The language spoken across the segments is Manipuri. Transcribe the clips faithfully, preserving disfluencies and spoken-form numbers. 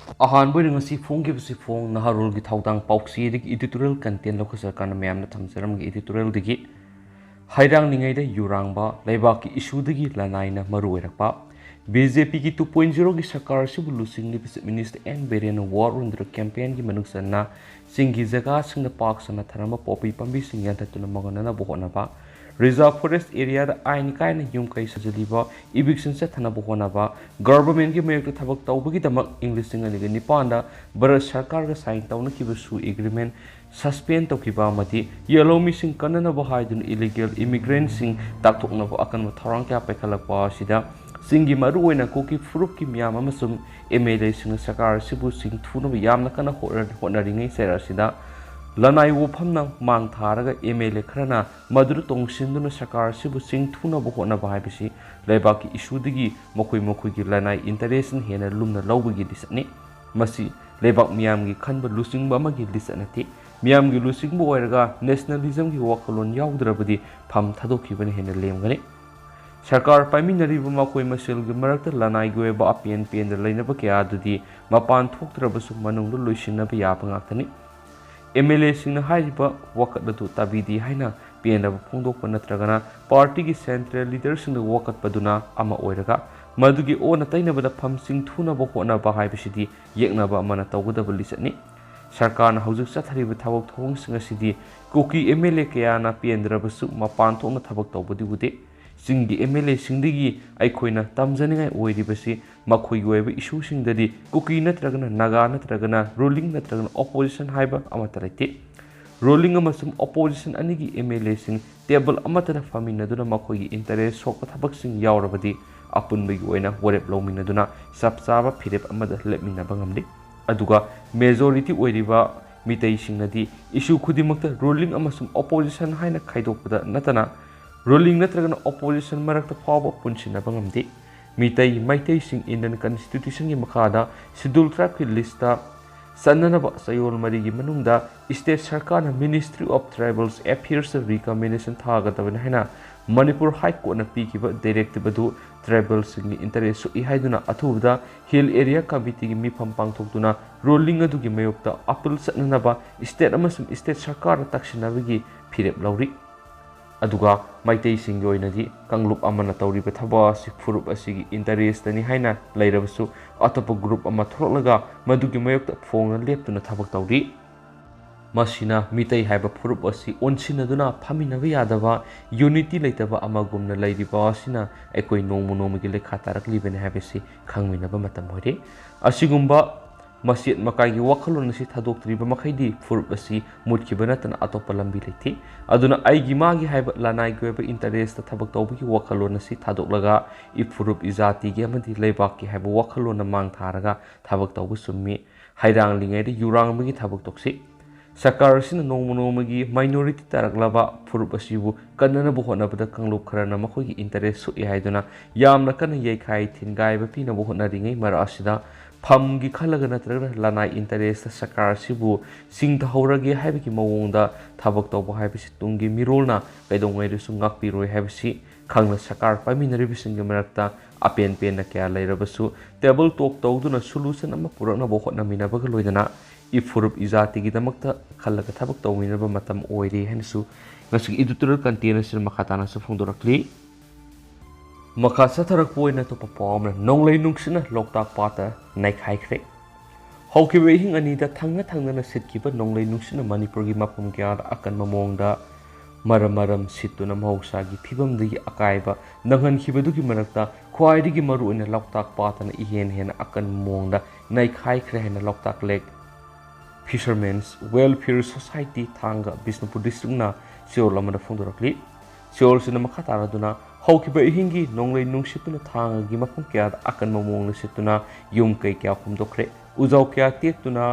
ꯑꯍꯥꯟꯕ ꯑꯣꯏꯅ ꯉꯁꯤ ꯐꯣꯡꯈꯤꯕꯁꯤ ꯐꯣꯡ ꯅꯍꯥꯔꯣꯜꯒꯤ ꯊꯧꯗꯥꯡ ꯄꯥꯎꯆꯦꯗꯒꯤ editorial content ꯂꯧꯈꯠꯆꯔꯀꯥꯟꯗ ꯃꯌꯥꯝꯅ ꯊꯝꯖꯔꯝꯒꯦ editorialꯗꯒꯤ꯫ ꯍꯩꯔꯥꯡꯂꯤꯉꯩꯗ ꯌꯨꯔꯥꯡꯕ, ꯂꯩꯕꯥꯛꯀꯤ issueꯗꯒꯤ ꯂꯅꯥꯏꯅ ꯃꯔꯨ ꯑꯣꯏꯔꯛꯄ꯫ BJPꯒꯤ two point zeroꯒꯤ ꯁꯔꯀꯥꯔ ꯑꯁꯤꯕꯨ ꯂꯨꯆꯤꯡꯂꯤꯕ Chief Minister ꯑꯦꯟ ꯕꯤꯔꯦꯟꯅ War on Drugs campaignꯒꯤ ꯃꯅꯨꯡ ꯆꯟꯅ ꯆꯤꯡꯒꯤ ꯖꯒꯥꯁꯤꯡꯗ ꯄꯥꯛ ꯁꯟꯅ ꯊꯥꯔꯝꯕ ꯄꯣꯄꯤ ꯄꯥꯝꯕꯤꯁꯤꯡ ꯌꯥꯟꯊꯠꯇꯨꯅ ꯃꯥꯡꯍꯟꯅꯅꯕ ꯍꯣꯠꯅꯕ, reserve forest areaꯗ ꯑꯥꯏꯟ ꯀꯥꯏꯅ ꯌꯨꯝ ꯀꯩ ꯁꯥꯖꯤꯜꯂꯤꯕ eviction ꯆꯠꯊꯅꯕ ꯍꯣꯠꯅꯕ, governmentꯀꯤ ꯃꯥꯌꯣꯛꯇ ꯊꯕꯛ ꯇꯧꯕꯒꯤꯗꯃꯛ ꯏꯪ ꯂꯤꯁꯤꯡ ꯑꯅꯤꯒ ꯅꯤꯄꯥꯟꯗ Bharat ꯁꯔꯀꯥꯔꯒ sign ꯇꯧꯅꯈꯤꯕ SoO agreement suspend ꯇꯧꯈꯤꯕ ꯑꯃꯗꯤ ꯌꯦꯜꯍꯧꯃꯤꯁꯤꯡ ꯀꯟꯅꯅꯕ ꯍꯥꯏꯗꯨꯅ illegal immigrantꯁꯤꯡ ꯇꯥꯛꯊꯣꯛꯅꯕ ꯑꯀꯟꯕ ꯊꯧꯔꯥꯡ ꯀꯌꯥ ꯄꯥꯏꯈꯠꯂꯛꯄ ꯑꯁꯤꯗ ꯆꯤꯡꯒꯤ ꯃꯔꯨꯑꯣꯏꯅ ꯀꯨꯀꯤ ꯐꯨꯔꯨꯞꯀꯤ ꯃꯤꯌꯥꯝ ꯑꯃꯁꯨꯡ MLAꯁꯤꯡꯅ ꯁꯔꯀꯥꯔ ꯑꯁꯤꯕꯨ ꯁꯤꯡꯊꯨꯅꯕ ꯌꯥꯝꯅ ꯀꯟꯅ ꯍꯣꯠꯅ-, ꯍꯣꯠꯅꯔꯤꯉꯩ ꯆꯩꯔꯛ ꯑꯁꯤꯗ ꯂꯅꯥꯏ ꯋꯥꯐꯝꯅ ꯃꯥꯡ ꯊꯥꯔꯒ MLA ꯈꯔꯅ ꯃꯗꯨꯗ ꯇꯣꯡꯁꯤꯟꯗꯨꯅ ꯁꯔꯀꯥꯔ ꯑꯁꯤꯕꯨ ꯆꯤꯡꯊꯨꯅꯕ ꯍꯣꯠꯅꯕ ꯍꯥꯏꯕꯁꯤ ꯂꯩꯕꯥꯛꯀꯤ issueꯗꯒꯤ ꯃꯈꯣꯏ ꯃꯈꯣꯏꯒꯤ ꯂꯅꯥꯏ interestꯅ ꯍꯦꯟꯅ ꯂꯨꯝꯅ ꯂꯧꯕꯒꯤ ꯂꯤꯆꯠꯅꯤ꯫ ꯃꯁꯤ ꯂꯩꯕꯥꯛ ꯃꯤꯌꯥꯝꯒꯤ ꯈꯟꯕ ꯂꯨꯆꯤꯡꯕ ꯑꯃꯒꯤ ꯂꯤꯆꯠ ꯅꯠꯇꯦ꯫ ꯃꯤꯌꯥꯝꯒꯤ ꯂꯨꯆꯤꯡꯕ ꯑꯣꯏꯔꯒ nationalismꯒꯤ ꯋꯥꯈꯜꯂꯣꯟ ꯌꯥꯎꯗ꯭ꯔꯕꯗꯤ ꯐꯝ ꯊꯥꯗꯣꯛꯈꯤꯕꯅ ꯍꯦꯟꯅ ꯂꯦꯝꯒꯅꯤ꯫ ꯁꯔꯀꯥꯔ ꯄꯥꯏꯃꯤꯟꯅꯔꯤꯕ ꯃꯈꯣꯏ ꯃꯁꯦꯜꯒꯤ ꯃꯔꯛꯇ ꯂꯅꯥꯏꯒꯤ ꯑꯣꯏꯕ ꯑꯄꯦꯟ ꯄꯦꯟꯗ ꯂꯩꯅꯕ ꯀꯌꯥ ꯑꯗꯨꯗꯤ ꯃꯄꯥꯟ ꯊꯣꯛꯇ꯭ꯔꯕꯁꯨ ꯃꯅꯨꯡꯗ ꯂꯣꯏꯁꯤꯟꯅꯕ ꯌꯥꯕ ꯉꯥꯛꯇꯅꯤ꯫ MLAꯁꯤꯡꯅ ꯍꯥꯏꯔꯤꯕ ꯋꯥꯀꯠ ꯑꯗꯨ ꯇꯥꯕꯤꯗꯦ ꯍꯥꯏꯅ ꯄꯦꯟꯗꯕ ꯐꯣꯡꯗꯣꯛꯄ ꯅꯠꯇ꯭ꯔꯒꯅ partyꯒꯤ central leaderꯁꯤꯡꯗ ꯋꯥꯀꯠꯄꯗꯨꯅ ꯑꯃ ꯑꯣꯏꯔꯒ, ꯃꯗꯨꯒꯤ ꯑꯣꯟꯅ ꯇꯩꯅꯕꯗ ꯐꯝ ꯆꯤꯡꯊꯨꯅꯕ ꯍꯣꯠꯅꯕ ꯍꯥꯏꯕꯁꯤꯗꯤ ꯌꯦꯛꯅꯕ ꯑꯃꯅ ꯇꯧꯒꯗꯕ ꯂꯤꯆꯠꯅꯤ꯫ ꯁꯔꯀꯥꯔꯅ ꯍꯧꯖꯤꯛ ꯆꯠꯊꯔꯤꯕ ꯊꯕꯛ ꯊꯧꯑꯣꯡꯁꯤꯡ ꯑꯁꯤꯗꯤ ꯀꯨꯀꯤ MLA ꯀꯌꯥꯅ ꯄꯦꯟꯗ꯭ꯔꯕꯁꯨ ꯃꯄꯥꯟ ꯊꯣꯛꯅ ꯊꯕꯛ ꯇꯧꯕꯗꯤ ꯎꯗꯦ꯫ ꯆꯤꯡꯒꯤ MLAꯁꯤꯡꯗꯒꯤ ꯑꯩꯈꯣꯏꯅ ꯇꯝꯖꯅꯤꯡꯉꯥꯏ ꯑꯣꯏꯔꯤꯕꯁꯤ ꯃꯈꯣꯏꯒꯤ ꯑꯣꯏꯕ issueꯁꯤꯡꯗꯗꯤ ꯀꯨꯀꯤ ꯅꯠꯇ꯭ꯔꯒꯅ ꯅꯥꯒꯥ ꯅꯠꯇ꯭ꯔꯒꯅ ruling ꯅꯠꯇ꯭ꯔꯒꯅ opposition ꯍꯥꯏꯕ ꯑꯃꯠꯇ ꯂꯩꯇꯦ꯫ Ruling ꯑꯃꯁꯨꯡ opposition ꯑꯅꯤꯒꯤ MLAꯁꯤꯡ table ꯑꯃꯠꯇꯗ ꯐꯝꯃꯤꯟꯅꯗꯨꯅ ꯃꯈꯣꯏꯒꯤ interest ꯁꯣꯛꯄ ꯊꯕꯛꯁꯤꯡ ꯌꯥꯎꯔꯕꯗꯤ ꯑꯄꯨꯟꯕꯒꯤ ꯑꯣꯏꯅ ꯋꯥꯔꯦꯞ ꯂꯧꯃꯤꯟꯅꯗꯨꯅ ꯆꯞ ꯆꯥꯕ ꯐꯤꯔꯦꯞ ꯑꯃꯗ ꯂꯦꯞꯃꯤꯟꯅꯕ ꯉꯝꯂꯤ꯫ ꯑꯗꯨꯒ majority ꯑꯣꯏꯔꯤꯕ ꯃꯤꯇꯩꯁꯤꯡꯅꯗꯤ issue ꯈꯨꯗꯤꯡꯃꯛꯇ ruling ꯑꯃꯁꯨꯡ opposition ꯍꯥꯏꯅ ꯈꯥꯏꯗꯣꯛꯄꯗ ꯅꯠꯇꯅ ruling ꯅꯠꯇ꯭ꯔꯒꯅ opposition ꯃꯔꯛꯇ ꯐꯥꯎꯕ ꯄꯨꯟꯁꯤꯟꯅꯕ ꯉꯝꯗꯦ꯫ ꯃꯤꯇꯩ ꯃꯩꯇꯩꯁꯤꯡ Indian Constitutionꯒꯤ ꯃꯈꯥꯗ Scheduled Tribeꯀꯤ listꯇ ꯆꯟꯅꯅꯕ ꯆꯌꯣꯜ ꯃꯔꯤꯒꯤ ꯃꯅꯨꯡꯗ state ꯁꯔꯀꯥꯔꯅ Ministry of Tribals Affairsꯇ recommendation ꯊꯥꯒꯗꯕꯅꯤ ꯍꯥꯏꯅ ꯃꯅꯤꯄꯨꯔ ꯍꯥꯏ ꯀꯣꯔꯠꯅ ꯄꯤꯈꯤꯕ ꯗꯥꯏꯔꯦꯛꯇꯤꯞ ꯑꯗꯨ ꯇ꯭ꯔꯥꯏꯕꯦꯜꯁꯤꯡꯒꯤ ꯏꯟꯇꯔꯦꯁ ꯁꯣꯛꯏ ꯍꯥꯏꯗꯨꯅ ꯑꯊꯨꯕꯗ ꯍꯤꯜ ꯑꯦꯔꯤꯌꯥ ꯀꯃꯤꯇꯤꯒꯤ ꯃꯤꯐꯝ ꯄꯥꯡꯊꯣꯛꯇꯨꯅ ꯔꯨꯂꯤꯡ ꯑꯗꯨꯒꯤ ꯃꯥꯌꯣꯛꯇ ꯑꯄꯤꯜ ꯆꯠꯅꯅꯕ ꯁ꯭ꯇꯦꯠ ꯑꯃꯁꯨꯡ ꯁ꯭ꯇꯦꯠ ꯁꯔꯀꯥꯔꯗ ꯇꯛꯁꯤꯟꯅꯕꯒꯤ ꯐꯤꯔꯦꯞ ꯂꯧꯔꯤ꯫ ꯑꯗꯨꯒ ꯃꯩꯇꯩꯁꯤꯡꯒꯤ ꯑꯣꯏꯅꯗꯤ ꯀꯥꯡꯂꯨꯞ ꯑꯃꯅ ꯇꯧꯔꯤꯕ ꯊꯕꯛ ꯑꯁꯤ ꯐꯨꯔꯨꯞ ꯑꯁꯤꯒꯤ ꯏꯟꯇꯔꯦꯁꯇꯅꯤ ꯍꯥꯏꯅ ꯂꯩꯔꯕꯁꯨ, ꯑꯇꯣꯞꯄ ꯒ꯭ꯔꯨꯞ ꯑꯃ ꯊꯣꯛꯂꯛꯂꯒ ꯃꯗꯨꯒꯤ ꯃꯥꯌꯣꯛꯇ ꯐꯣꯡꯅ ꯂꯦꯞꯇꯨꯅ ꯊꯕꯛ ꯇꯧꯔꯤ꯫ ꯃꯁꯤꯅ ꯃꯤꯇꯩ ꯍꯥꯏꯕ ꯐꯨꯔꯨꯞ ꯑꯁꯤ ꯑꯣꯟꯁꯤꯟꯅꯗꯨꯅ ꯐꯝꯃꯤꯟꯅꯕ ꯌꯥꯗꯕ, ꯌꯨꯅꯤꯇꯤ ꯂꯩꯇꯕ ꯑꯃꯒꯨꯝꯅ ꯂꯩꯔꯤꯕ ꯑꯁꯤꯅ ꯑꯩꯈꯣꯏ ꯅꯣꯡꯃ ꯅꯣꯡꯃꯒꯤ ꯂꯩꯈꯥ ꯇꯥꯔꯛꯂꯤꯕꯅꯤ ꯍꯥꯏꯕꯁꯤ ꯈꯪꯃꯤꯟꯅꯕ ꯃꯇꯝ ꯑꯣꯏꯔꯦ꯫ ꯑꯁꯤꯒꯨꯝꯕ ꯃꯆꯦꯠ ꯃꯀꯥꯏꯒꯤ ꯋꯥꯈꯜꯂꯣꯟ ꯑꯁꯤ ꯊꯥꯗꯣꯛꯇ꯭ꯔꯤꯕ ꯃꯈꯩꯗꯤ ꯐꯨꯔꯨꯞ ꯑꯁꯤ ꯃꯨꯠꯈꯤꯕ ꯅꯠꯇꯅ ꯑꯇꯣꯞꯄ ꯂꯝꯕꯤ ꯂꯩꯇꯦ꯫ ꯑꯗꯨꯅ ꯑꯩꯒꯤ ꯃꯥꯒꯤ ꯍꯥꯏꯕ ꯂꯅꯥꯏꯒꯤ ꯑꯣꯏꯕ ꯏꯟꯇꯔꯦꯁꯇ ꯊꯕꯛ ꯇꯧꯕꯒꯤ ꯋꯥꯈꯜꯂꯣꯟ ꯑꯁꯤ ꯊꯥꯗꯣꯛꯂꯒ ꯏꯐꯨꯔꯨꯞ ꯏꯖꯥꯇꯤꯒꯤ ꯑꯃꯗꯤ ꯂꯩꯕꯥꯛꯀꯤ ꯍꯥꯏꯕ ꯋꯥꯈꯜꯂꯣꯟꯅ ꯃꯥꯡ ꯊꯥꯔꯒ ꯊꯕꯛ ꯇꯧꯕ ꯆꯨꯝꯃꯤ꯫ ꯍꯩꯔꯥꯡꯂꯤꯉꯩꯗ ꯌꯨꯔꯥꯡꯕꯒꯤ ꯊꯕꯛ ꯇꯣꯛꯁꯤ꯫ ꯁꯔꯀꯥꯔ ꯑꯁꯤꯅ ꯅꯣꯡꯃ ꯅꯣꯡꯃꯒꯤ ꯃꯥꯏꯅꯣꯔꯤꯇꯤ ꯇꯥꯔꯛꯂꯕ ꯐꯨꯔꯨꯞ ꯑꯁꯤꯕꯨ ꯀꯟꯅꯅꯕ ꯍꯣꯠꯅꯕꯗ ꯀꯥꯡꯂꯨꯞ ꯈꯔꯅ ꯃꯈꯣꯏꯒꯤ ꯏꯟꯇꯔꯦꯁ ꯁꯣꯛꯏ ꯍꯥꯏꯗꯨꯅ ꯌꯥꯝꯅ ꯀꯟꯅ ꯌꯩꯈꯥꯏ ꯊꯤꯟꯒꯥꯏꯕ ꯄꯤꯅꯕ ꯍꯣꯠꯅꯔꯤꯉꯩ ꯃꯔꯛ ꯑꯁꯤꯗ ꯐꯝꯒꯤ ꯈꯜꯂꯒ ꯅꯠꯇ꯭ꯔꯒꯅ ꯂꯅꯥꯏ ꯏꯟꯇꯔꯦꯁꯇ ꯁꯔꯀꯥꯔ ꯑꯁꯤꯕꯨ ꯆꯤꯡꯊꯍꯧꯔꯒꯦ ꯍꯥꯏꯕꯒꯤ ꯃꯑꯣꯡꯗ ꯊꯕꯛ ꯇꯧꯕ ꯍꯥꯏꯕꯁꯤ ꯇꯨꯡꯒꯤ ꯃꯤꯔꯣꯜꯅ ꯀꯩꯗꯧꯉꯩꯗꯁꯨ ꯉꯥꯛꯄꯤꯔꯣꯏ ꯍꯥꯏꯕꯁꯤ ꯈꯪꯅ ꯁꯔꯀꯥꯔ ꯄꯥꯏꯃꯤꯟꯅꯔꯤꯕꯁꯤꯡꯒꯤ ꯃꯔꯛꯇ ꯑꯄꯦꯟ ꯄꯦꯟꯅ ꯀꯌꯥ ꯂꯩꯔꯕꯁꯨ ꯇꯦꯕꯜ ꯇꯣꯛ ꯇꯧꯗꯨꯅ ꯁꯣꯂꯨꯁꯟ ꯑꯃ ꯄꯨꯔꯛꯅꯕ ꯍꯣꯠꯅꯃꯤꯟꯅꯕꯒ ꯂꯣꯏꯅꯅ ꯏꯐꯨꯔꯨꯞ ꯏꯖꯥꯇꯤꯒꯤꯗꯃꯛꯇ ꯈꯜꯂꯒ ꯊꯕꯛ ꯇꯧꯃꯤꯟꯅꯕ ꯃꯇꯝ ꯑꯣꯏꯔꯦ ꯍꯥꯏꯅꯁꯨ ꯉꯁꯤꯒꯤ ꯏꯗꯤꯇꯣꯔꯤꯌꯦꯜ ꯀꯟꯇꯦꯟ ꯑꯁꯤꯗ ꯃꯈꯥ ꯇꯥꯅꯁꯨ ꯐꯣꯡꯗꯣꯔꯛꯂꯤ꯫ ꯃꯈꯥ ꯆꯠꯊꯔꯛꯄ ꯑꯣꯏꯅ ꯑꯇꯣꯞꯄ ꯄꯥꯎ ꯑꯃꯅ ꯅꯣꯡꯂꯩ ꯅꯨꯡꯁꯤꯠꯅ ꯂꯣꯛꯇꯥꯛ ꯄꯥꯠꯇ ꯅꯩꯈꯥꯏꯈ꯭ꯔꯦ꯫ ꯍꯧꯈꯤꯕ ꯑꯍꯤꯡ ꯑꯅꯤꯗ ꯊꯪꯅ ꯊꯪꯅꯅ ꯁꯤꯠꯈꯤꯕ ꯅꯣꯡꯂꯩ ꯅꯨꯡꯁꯤꯠꯅ ꯃꯅꯤꯄꯨꯔꯒꯤ ꯃꯐꯝ ꯀꯌꯥꯗ ꯑꯀꯟꯕ ꯃꯑꯣꯡꯗ ꯃꯔꯝ ꯃꯔꯝ ꯁꯤꯠꯇꯨꯅ ꯃꯍꯧꯁꯥꯒꯤ ꯐꯤꯕꯝꯗꯒꯤ ꯑꯀꯥꯏꯕ ꯅꯪꯍꯟꯈꯤꯕꯗꯨꯒꯤ ꯃꯔꯛꯇ ꯈ꯭ꯋꯥꯏꯗꯒꯤ ꯃꯔꯨꯑꯣꯏꯅ ꯂꯣꯛꯇꯥꯛ ꯄꯥꯠꯇꯅ ꯏꯍꯦꯟ ꯍꯦꯟꯅ ꯑꯀꯟꯕ ꯃꯑꯣꯡꯗ ꯅꯩꯈꯥꯏꯈ꯭ꯔꯦ ꯍꯥꯏꯅ ꯂꯣꯛꯇꯥꯛ ꯂꯦꯛ ꯐꯤꯁꯔꯃꯦꯟꯁ ꯋꯦꯜꯐꯤꯌꯔ ꯁꯣꯁꯥꯏꯇꯤ ꯊꯥꯡꯒ ꯕꯤꯁꯅꯨꯄꯨꯔ ꯗꯤꯁꯇ꯭ꯔꯤꯛꯅ ꯆꯦꯔꯣꯜ ꯑꯃꯗ ꯐꯣꯡꯗꯣꯔꯛꯂꯤ꯫ ꯆꯦꯔꯣꯜꯁꯤꯅ ꯃꯈꯥ ꯇꯥꯔꯗꯨꯅ ꯍꯧꯈꯤꯕ ꯑꯍꯤꯡꯒꯤ ꯅꯣꯡꯂꯩ ꯅꯨꯡꯁꯤꯠꯇꯨꯅ ꯊꯥꯡꯒꯒꯤ ꯃꯐꯝ ꯀꯌꯥꯗ ꯑꯀꯟꯕ ꯃꯑꯣꯡꯗ ꯁꯤꯠꯇꯨꯅ ꯌꯨꯝ ꯀꯩ ꯀꯌꯥ ꯍꯨꯝꯗꯣꯛꯈ꯭ꯔꯦ꯫ ꯎꯖꯥꯎ ꯀꯌꯥ ꯇꯦꯛꯇꯨꯅ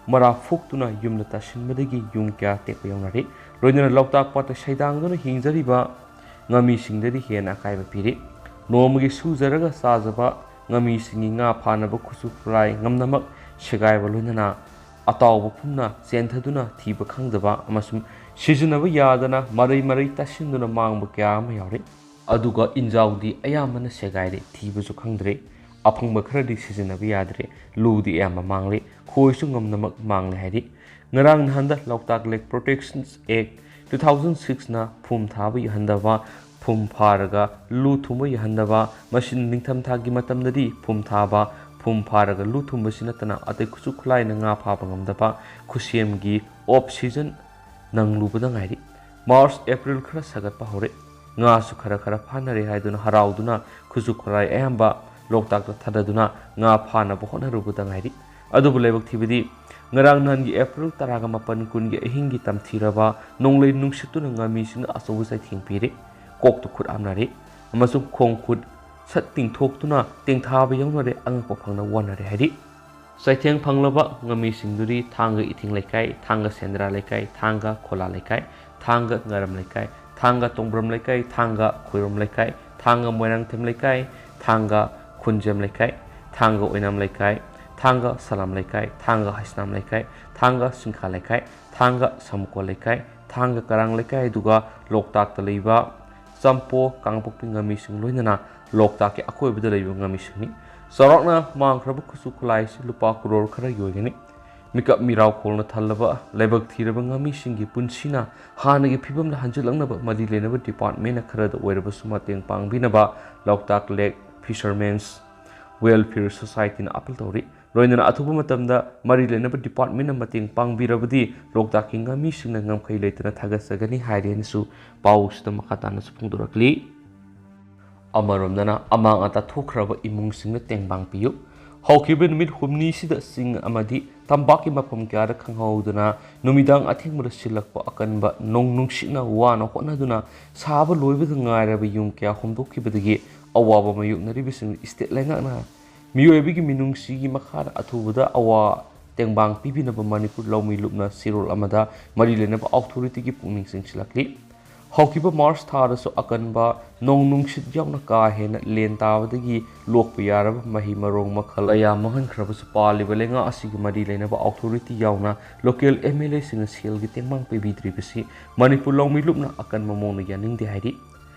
ꯃꯔꯥ ꯐꯨꯛꯇꯨꯅ ꯌꯨꯝꯗ ꯇꯥꯁꯤꯟꯕꯗꯒꯤ ꯌꯨꯝ ꯀꯌꯥ ꯇꯦꯛꯄ ꯌꯥꯎꯅꯔꯤ꯫ ꯂꯣꯏꯅꯅ ꯂꯣꯛꯇꯥꯛ ꯄꯥꯠꯇ ꯁꯩꯗꯥꯡꯗꯨꯅ ꯍꯤꯡꯖꯔꯤꯕ ꯉꯥꯃꯤꯁꯤꯡꯗꯗꯤ ꯍꯦꯟꯅ ꯑꯀꯥꯏꯕ ꯄꯤꯔꯤ꯫ ꯅꯣꯡꯃꯒꯤ ꯁꯨꯖꯔꯒ ꯆꯥꯖꯕ ꯉꯥꯃꯤꯁꯤꯡꯒꯤ ꯉꯥ ꯐꯥꯅꯕ ꯈꯨꯠꯁꯨ ꯈꯨꯠꯂꯥꯏ ꯉꯝꯅꯃꯛ ꯁꯦꯒꯥꯏꯕ ꯂꯣꯏꯅꯅ ꯑꯇꯥꯎꯕ ꯄꯨꯝꯅ ꯆꯦꯟꯊꯗꯨꯅ ꯊꯤꯕ ꯈꯪꯗꯕ ꯑꯃꯁꯨꯡ ꯁꯤꯖꯤꯟꯅꯕ ꯌꯥꯗꯅ ꯃꯔꯩ ꯃꯔꯩ ꯇꯥꯁꯤꯟꯗꯨꯅ ꯃꯥꯡꯕ ꯀꯌꯥ ꯑꯃ ꯌꯥꯎꯔꯦ꯫ ꯑꯗꯨꯒ ꯏꯟꯖꯥꯎꯗꯤ ꯑꯌꯥꯝꯕꯅ ꯁꯦꯒꯥꯏꯔꯦ, ꯊꯤꯕꯁꯨ ꯈꯪꯗ꯭ꯔꯦ꯫ ꯑꯐꯪꯕ ꯈꯔꯗꯤ ꯁꯤꯖꯤꯟꯅꯕ ꯌꯥꯗ꯭ꯔꯦ, ꯂꯨꯗꯤ ꯑꯌꯥꯝꯕ ꯃꯥꯡꯂꯦ, ꯈꯣꯏꯁꯨ ꯉꯝꯅꯃꯛ ꯃꯥꯡꯂꯦ ꯍꯥꯏꯔꯤ꯫ ꯉꯔꯥꯡ ꯅꯍꯥꯟꯗ ꯂꯣꯛꯇꯥꯛ Lake Protection Act two thousand six ꯅ ꯐꯨꯝ ꯊꯥꯕ ꯌꯥꯍꯟꯗꯕ, ꯐꯨꯝ ꯐꯥꯔꯒ ꯂꯨ ꯊꯨꯝꯕ ꯌꯥꯍꯟꯗꯕ, ꯃꯁꯤꯅ ꯅꯤꯡꯊꯝꯊꯥꯒꯤ ꯃꯇꯝꯗꯗꯤ ꯐꯨꯝ ꯊꯥꯕ, ꯐꯨꯝ ꯐꯥꯔꯒ ꯂꯨ ꯊꯨꯝꯕꯁꯤ ꯅꯠꯇꯅ ꯑꯇꯩ ꯈꯨꯠꯁꯨ ꯈꯨꯠꯂꯥꯏꯅ ꯉꯥ ꯐꯥꯕ ꯉꯝꯗꯕ, ꯈꯨꯠꯁꯦꯝꯒꯤ off season ꯅꯪꯂꯨꯕꯗ ꯉꯥꯏꯔꯤ꯫ ꯃꯥꯔꯆ, ꯑꯦꯄ꯭ꯔꯤꯜ ꯈꯔ ꯁꯥꯒꯠꯄ ꯍꯧꯔꯦ꯫ ꯉꯥꯁꯨ ꯈꯔ ꯈꯔ ꯐꯥꯅꯔꯦ ꯍꯥꯏꯗꯨꯅ ꯍꯔꯥꯎꯗꯨꯅ ꯈꯨꯠꯁꯨ ꯈꯨꯠꯂꯥꯏ ꯑꯌꯥꯝꯕ ꯂꯣꯛꯇꯥꯛꯇ ꯊꯥꯗꯗꯨꯅ ꯉꯥ ꯐꯥꯅꯕ ꯍꯣꯠꯅꯔꯨꯕꯗ ꯉꯥꯏꯔꯤ꯫ ꯑꯗꯨꯕꯨ ꯂꯥꯏꯕꯛ ꯊꯤꯕꯗꯤ ꯉꯔꯥꯡ ꯅꯍꯥꯟꯒꯤ ꯑꯦꯄ꯭ꯔꯤꯜ ꯇꯔꯥꯒ ꯃꯥꯄꯟ, ꯀꯨꯟꯒꯤ ꯑꯍꯤꯡꯒꯤ ꯇꯝꯊꯤꯔꯕ ꯅꯣꯡꯂꯩ ꯅꯨꯡꯁꯤꯠꯇꯨꯅ ꯉꯥꯃꯤꯁꯤꯡꯅ ꯑꯆꯧꯕ ꯆꯩꯊꯦꯡ ꯄꯤꯔꯦ꯫ ꯀꯣꯛꯇ ꯈꯨꯠ ꯍꯥꯝꯅꯔꯦ ꯑꯃꯁꯨꯡ ꯈꯣꯡ ꯈꯨꯠ ꯁꯠ ꯇꯤꯡꯊꯣꯛꯇꯨꯅ ꯇꯦꯡꯊꯥꯕ ꯌꯥꯎꯅꯔꯦ, ꯑꯉꯛꯄ ꯐꯪꯅ ꯋꯥꯅꯔꯦ ꯍꯥꯏꯔꯤ꯫ ꯆꯩꯊꯦꯡ ꯐꯪꯂꯕ ꯉꯥꯃꯤꯁꯤꯡꯗꯨꯗꯤ ꯊꯥꯡꯒ ꯏꯊꯤꯡ ꯂꯩꯀꯥꯏ, ꯊꯥꯡꯒ ꯁꯦꯟꯗ꯭ꯔꯥ ꯂꯩꯀꯥꯏ, ꯊꯥꯡꯒ ꯈꯣꯂꯥ ꯂꯩꯀꯥꯏ, ꯊꯥꯡꯒ ꯉꯥꯔꯝ ꯂꯩꯀꯥꯏ, ꯊꯥꯡꯒ ꯇꯣꯡꯕ꯭ꯔꯝ ꯂꯩꯀꯥꯏ, ꯊꯥꯡꯒ ꯈꯣꯏꯔꯣꯝ ꯂꯩꯀꯥꯏ, ꯊꯥꯡꯒ ꯃꯣꯏꯔꯥꯡꯊꯦꯝ ꯂꯩꯀꯥꯏ, ꯊꯥꯡꯒ ꯈꯨꯟꯖꯦꯝ ꯂꯩꯀꯥꯏ, ꯊꯥꯡꯒ ꯑꯣꯏꯅꯥꯝ ꯂꯩꯀꯥꯏ, ꯊꯥꯡꯒ ꯁꯂꯥꯝ ꯂꯩꯀꯥꯏ, ꯊꯥꯡꯒ ꯍꯩꯁꯅꯥꯝ ꯂꯩꯀꯥꯏ, ꯊꯥꯡꯒ ꯁꯤꯡꯈꯥ ꯂꯩꯀꯥꯏ, ꯊꯥꯡꯒ ꯁꯃꯨꯀꯣ ꯂꯩꯀꯥꯏ, ꯊꯥꯡꯒ ꯀꯔꯥꯡ ꯂꯩꯀꯥꯏ, ꯑꯗꯨꯒ ꯂꯣꯛꯇꯥꯛꯇ ꯂꯩꯕ ꯆꯝꯄꯣ, ꯀꯥꯡꯄꯣꯛꯄꯤ ꯉꯥꯃꯤꯁꯤꯡ ꯂꯣꯏꯅꯅ ꯂꯣꯛꯇꯥꯛꯀꯤ ꯑꯀꯣꯏꯕꯗ ꯂꯩꯕ ꯉꯥꯃꯤꯁꯤꯡꯅꯤ꯫ ꯆꯥꯎꯔꯥꯛꯅ ꯃꯥꯡꯈ꯭ꯔꯕ ꯈꯨꯠꯁꯨ ꯈꯨꯠꯂꯥꯏ ꯑꯁꯤ ꯂꯨꯄꯥ ꯀ꯭ꯔꯣꯔ ꯈꯔ ꯌꯣꯏꯒꯅꯤ꯫ ꯃꯤꯀꯞ ꯃꯤꯔꯥꯎ ꯈꯣꯡꯅ ꯊꯜꯂꯕ ꯂꯥꯏꯕꯛ ꯊꯤꯔꯕ ꯉꯥꯃꯤꯁꯤꯡꯒꯤ ꯄꯨꯟꯁꯤꯅ ꯍꯥꯟꯅꯒꯤ ꯐꯤꯕꯝꯗ ꯍꯟꯖꯤꯜꯂꯛꯅꯕ ꯃꯔꯤ ꯂꯩꯅꯕ department ꯅ ꯈꯔꯗ ꯑꯣꯏꯔꯕꯁꯨ ꯃꯇꯦꯡ ꯄꯥꯡꯕꯤꯅꯕ ꯂꯣꯛꯇꯥꯛ Lake Fishermen's Welfare Society ꯅ appeal ꯇꯧꯔꯤ꯫ ꯂꯣꯏꯅꯅ ꯑꯊꯨꯕ ꯃꯇꯝꯗ ꯃꯔꯤ ꯂꯩꯅꯕ department ꯅ ꯃꯇꯦꯡ ꯄꯥꯡꯕꯤꯔꯕꯗꯤ ꯂꯣꯛꯇꯥꯛꯀꯤ ꯉꯥꯃꯤꯁꯤꯡꯅ ꯉꯝꯈꯩ ꯂꯩꯇꯅ ꯊꯥꯒꯠꯆꯒꯅꯤ ꯍꯥꯏꯔꯦꯅꯁꯨ ꯄꯥꯎꯁꯤꯗ ꯃꯈꯥ ꯇꯥꯅꯁꯨ ꯐꯣꯡꯗꯣꯔꯛꯂꯤ꯫ ꯑꯃꯔꯣꯝꯗꯅ ꯑꯃꯥꯡ ꯑꯇꯥ ꯊꯣꯛꯈ꯭ꯔꯕ ꯏꯃꯨꯡꯁꯤꯡꯅ ꯇꯦꯡꯕꯥꯡ ꯄꯤꯌꯨ꯫ ꯍꯧꯈꯤꯕ ꯅꯨꯃꯤꯠ ꯍꯨꯝꯅꯤꯁꯤꯗ ꯆꯤꯡ ꯑꯃꯗꯤ ꯇꯝꯄꯥꯛꯀꯤ ꯃꯐꯝ ꯀꯌꯥꯗ ꯈꯪꯍꯧꯗꯅ ꯅꯨꯃꯤꯗꯥꯡ ꯑꯊꯦꯡꯕꯗ ꯁꯤꯜꯂꯛꯄ ꯑꯀꯟꯕ ꯅꯣꯡ ꯅꯨꯡꯁꯤꯠꯅ ꯋꯥꯅ ꯍꯣꯠꯅꯗꯨꯅ ꯁꯥꯕ ꯂꯣꯏꯕꯗ ꯉꯥꯏꯔꯕ ꯌꯨꯝ ꯀꯌꯥ ꯍꯨꯝꯗꯣꯛꯈꯤꯕꯗꯒꯤ ꯑꯋꯥꯕ ꯃꯥꯌꯣꯛꯅꯔꯤꯕꯁꯤꯡ state ꯂꯩꯉꯥꯛꯅ ꯃꯤꯑꯣꯏꯕꯒꯤ ꯃꯤꯅꯨꯡꯁꯤꯒꯤ ꯃꯈꯥꯗ ꯑꯊꯨꯕꯗ ꯑꯋꯥ ꯇꯦꯡꯕꯥꯡ ꯄꯤꯕꯤꯅꯕ ꯃꯅꯤꯄꯨꯔ ꯂꯧꯃꯤ ꯂꯨꯞꯅ ꯆꯦꯔꯣꯜ ꯑꯃꯗ ꯃꯔꯤ ꯂꯩꯅꯕ authority ꯒꯤ ꯄꯨꯛꯅꯤꯡ ꯆꯤꯡꯁꯤꯜꯂꯛꯂꯤ꯫ ꯍꯧꯈꯤꯕ ꯃꯥꯔꯆ ꯊꯥꯗꯁꯨ ꯑꯀꯟꯕ ꯅꯣꯡ ꯅꯨꯡꯁꯤꯠ ꯌꯥꯎꯅ ꯀꯥ ꯍꯦꯟꯅ ꯂꯦꯟ ꯇꯥꯕꯗꯒꯤ ꯂꯣꯛꯄ ꯌꯥꯔꯕ ꯃꯍꯩ ꯃꯔꯣꯡ ꯃꯈꯜ ꯀꯌꯥ ꯃꯥꯡꯍꯟꯈ꯭ꯔꯕꯁꯨ, ꯄꯥꯜꯂꯤꯕ ꯂꯩꯉꯥꯛ ꯑꯁꯤꯒꯤ ꯃꯔꯤ ꯂꯩꯅꯕ ꯑꯣꯊꯣꯔꯤꯇꯤ ꯌꯥꯎꯅ ꯂꯣꯀꯦꯜ ꯑꯦꯝ ꯑꯦꯜ ꯑꯦꯁꯤꯡꯅ ꯁꯦꯜꯒꯤ ꯇꯦꯡꯕꯥꯡ ꯄꯤꯕꯤꯗ꯭ꯔꯤꯕꯁꯤ ꯃꯅꯤꯄꯨꯔ ꯂꯧꯃꯤ ꯂꯨꯞꯅ ꯑꯀꯟꯕ ꯃꯑꯣꯡꯗ ꯌꯥꯅꯤꯡꯗꯦ ꯍꯥꯏꯔꯤ꯫